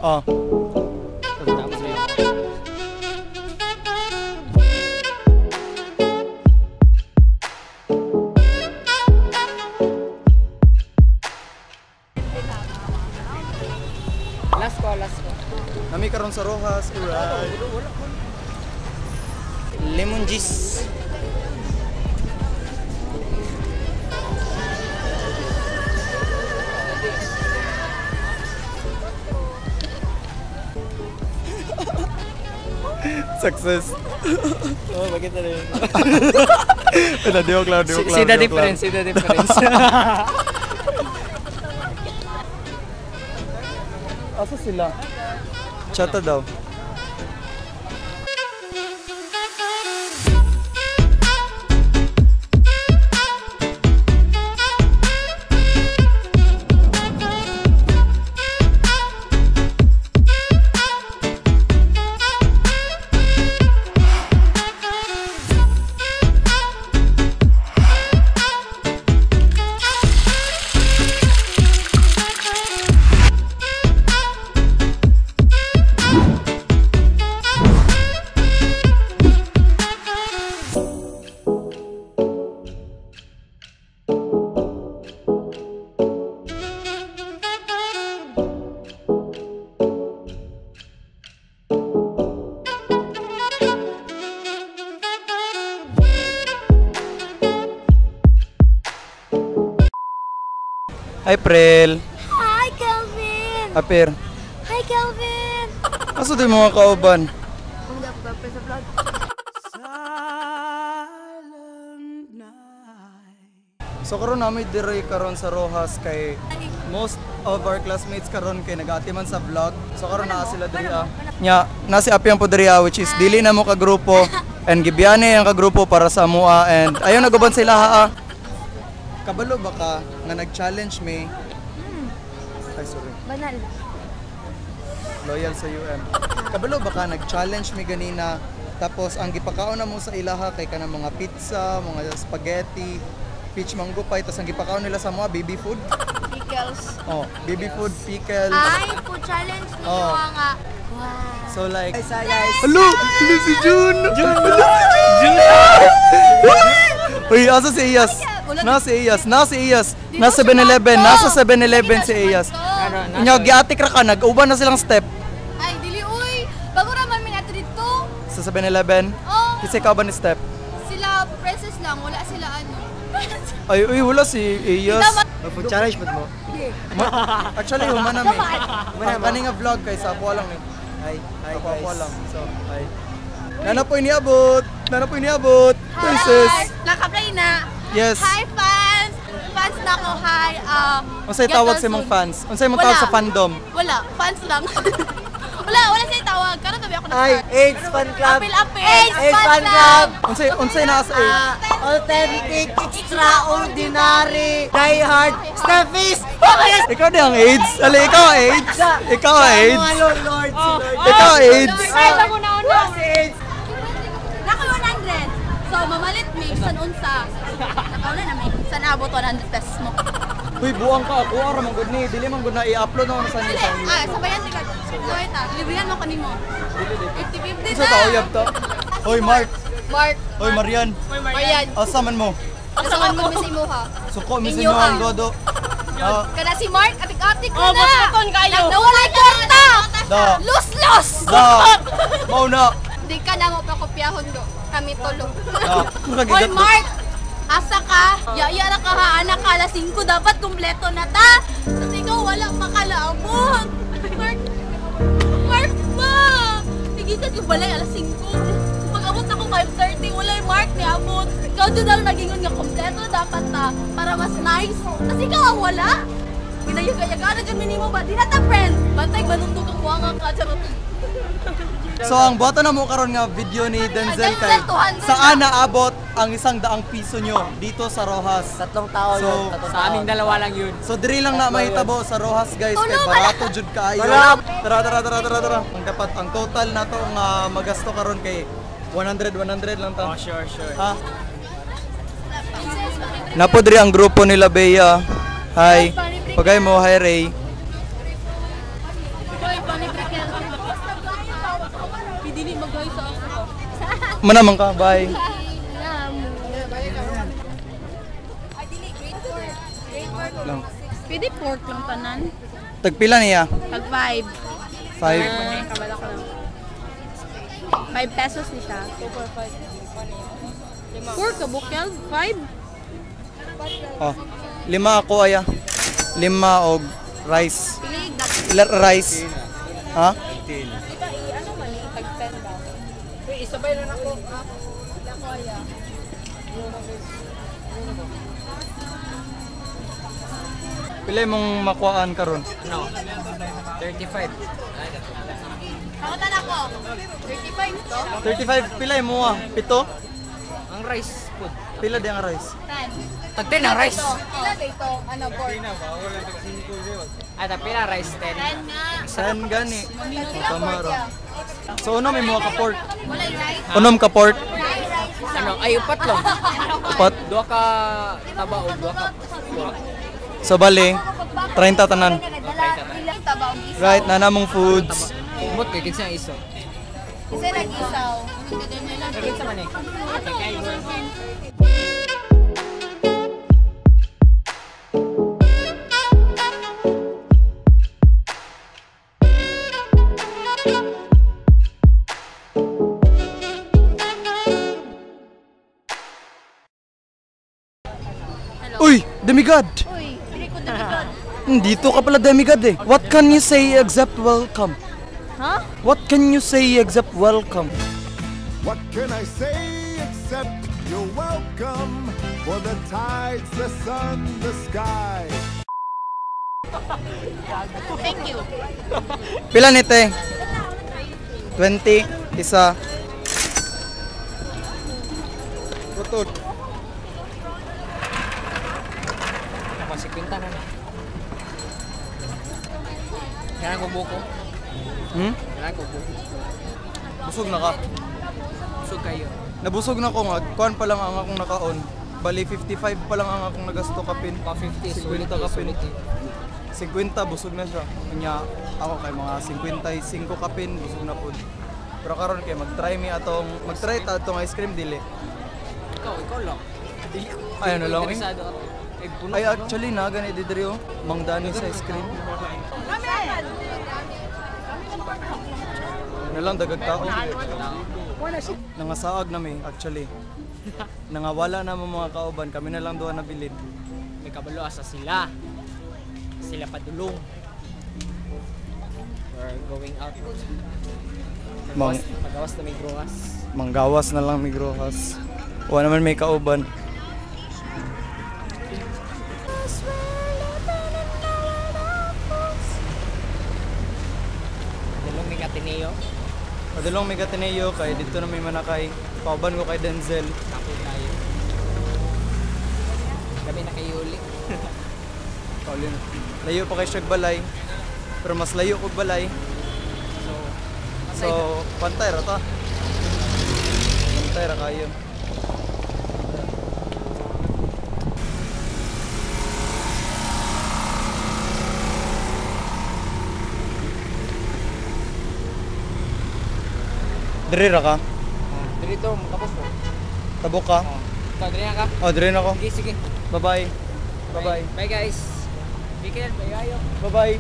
Oh. Last ko, last ko. Nami karon sa Roxas, alright. Lemon juice. Success. Oh, bakit na yun? Wala, di ko klaro, di ko klaro. See the di ko klaro. difference, see the difference. Asa sila? Chata daw. Hi, Prel. Hi, Kelvin! Apir. Hi, Kelvin! Asa di mga kauban? Sa vlog. So karon nami diri karon sa Roxas kay most of our classmates karon kay nagaatiman sa vlog. So karon naa sila diri ah. Nya na si Apiang po diri ah, which is dili na mo ka grupo and gibiyane ang kagrupo para sa mua and ayon naguban sila ha. Ah. Kabalo ba ka nga nag-challenge me? Ay, sorry. Banal. Loyal sa UM. Kabalo ba ka nag-challenge mi ganina tapos ang gipakaon na mo sa ilaha kay kanang mga pizza, mga spaghetti, peach mango pie, tapos ang gipakaon nila sa mga baby food. Pickles. Oh, baby food, pickles. Ay, food challenge ninyo Oh. nga. Wow. So like, Hi guys. Hello! Hello si Jun! Jun! Hello si Jun! Uy, asa si Iyas? Na si Iyas, na si Iyas. Nasa 7-Eleven, nasa 7-Eleven si Iyas. Ano, Nya giatik ra ka, nag-uban na silang step Ay, dili uy. Bago raman mi nato dito. sa 7-Eleven. Oh, Kasi ikaw ba ni step? sila princess lang, wala sila ano. Ay, uy, wala si Iyas. Food challenge mo mo? Actually, human na mi. Ang kani nga vlog kay sa ako lang ni. Hi, hi Ako ako guys. lang. So, hi. Nana po iniabot. Nana po iniabot. Princess. Naka-play na. Yes. Hi fans! Fans na ako, hi. Unsay get tawag well sa imong soon. fans? Unsay imong tawag Wala. sa fandom? Wala, fans lang. Wala sa'yo tawag. Karon tabi ako Hi, nag-start. AIDS Fan Club. Apil, apil. AIDS AIDS Fan Club. Unsay naa sa Ah, authentic, extraordinary, diehard, Steffies! Ikaw di ang AIDS. Ali, ikaw ang AIDS. Ikaw ang AIDS. Mga lord, lord, si Lord. Ikaw ang AIDS. Ay, bago na una. Si AIDS. Naka 100. So, mamalit mi, san unsa. Nakauna na may san abot 100 pesos mo. Uy, buang ka ako. Ara man gud ni. Dili man gud na i-upload na ako sa Dili, niya. sabayan di ka. Sabay ta. Librihan mo kanimo. 50-50 Unsa ta. ta uyab ta? Hoy Mark. Mark. Hoy Marian. Marian. Asa man mo? Asa man mo sa imuha. Suko mi sa Inyo inyo ang ah. godo. Ah, Kana si Mark, atik-atik na na. Oh, kayo. Nawalay kwarta. Da. Los-los. Da. Mao na. Di ka na mo pakopyahon do. Kami tulo. Da. Hoy Mark, asa ka? Yaya ra ka ha, anak ka, alas 5 dapat kumpleto na ta. Tapos ikaw wala pa kalaabot. Mark, Mark ba? Tigikan yung balay alas 5. Pag abot ako 5:30, wala yung Mark ni abot. Ikaw doon ang nagingon nga kumpleto dapat ta para mas nice. Tapos ikaw ang wala. Ginayaga-yaga na dyan minimo ba? Di na ta friend. Bantay banundog ang buwanga ka. Charot. So ang buhaton na mo karon nga video ni Denzel kay Denzel, 200 saan naabot ang 100 piso nyo dito sa Roxas. 3 tao So, yun. 3 Sa aming dalawa lang yun. So diri lang na mahitabo sa Roxas guys kay Tulo barato jud kaayo. Tara! Tara tara tara tara tara. Ang dapat ang total nato nga magasto karon kay 100 100 lang ta. Oh, sure, sure. Ha? Napo diri ang grupo nila Bea. Hi. Pagay mo, hi Ray. Hoy, Manamang ka, bye. Ay, dili, grade 4. Grade 4 Lang. Pwede pork lang tanan. Tagpila niya? Tag 5. 5. Kabala ko lang. 5 pesos ni siya. 2, 4, 5. 4 ka bukal? 5? Oh. Lima ako aya. Lima og rice. Pili, dak. Ila rice. Ha? Di ba, ano man eh, tag 10 ba? Uy, isabay lang ako. Dako aya. Pila imong makuhaan karon? Ano? 35. Kamutan ako. 35 to? 35 pila imo ah. Pito? Ang rice food. Pila di ang rice? 10. Tag 10 ang rice. Pila dito? Ano, pork? Ay, tag pila rice 10. 10 nga. San gani? Pila Tama pork ra. ya. So unom imo ka pork. Wala rice? Unom ka pork. Rice, rice. Ano? Ay, upat lang. Upat. Duha ka taba o duha ka pork. So bali 30 tanan. Taba og isaw. Right, na namong foods. Umot kay kinsa ang iso. Isa nag-isaw. Kinsa man eh. Uy, demigod. Uy, pili ko demigod. Dito ka pala demigod eh. What can you say except welcome? Huh? What can you say except welcome? What can I say except you're welcome for the tides, the sun, the sky? Thank you. Pila ni te? 20, isa. Putol. Ako 50 na na. Kailangan ko buko. Hmm? Kailangan ko buko. Busog na ka. Busog kayo. Nabusog na ko nga. Kuan pa lang ang akong nakaon. Bali 55 pa lang ang akong nagasto kapin. Pa 50, sulit 50 eh, kapin. sulit eh. 50 busog na siya. Unya ako kay mga 55 kapin busog na pud. Pero karon kay mag-try mi atong mag-try ta atong ice cream dili. Ikaw lang. Dili ko. Ay, ano lang, eh? Interesado ako. Ay, puno. Ay actually na gani diri oh. Mangdani sa ice cream. Ano lang dagag tao. Nangasaag na mi actually. Nangawala na mo mga kauban, kami na lang duha nabilin. May kabalo asa sila. Sila padulong. We're going out. Mang Pagawas na may growas. manggawas na lang mi grohas. Wa naman may kauban. Dalong may Ateneo. Padulong may Ateneo kay dito na may manakay. Pauban ko kay Denzel. Kapoy tayo. Kami na kay Yuli. Kaulin. Layo pa kay siya balay. Pero mas layo kog balay. So, So, pantay ra ta. Pantay ra kayo. Diri ra ka? Dito, makapos mo. Tabok ka? Oh. Ikaw, diri na ka? Oh, diri na ako. Sige, sige. Bye-bye. Bye-bye. Bye guys. Be careful, bye kayo. Bye-bye.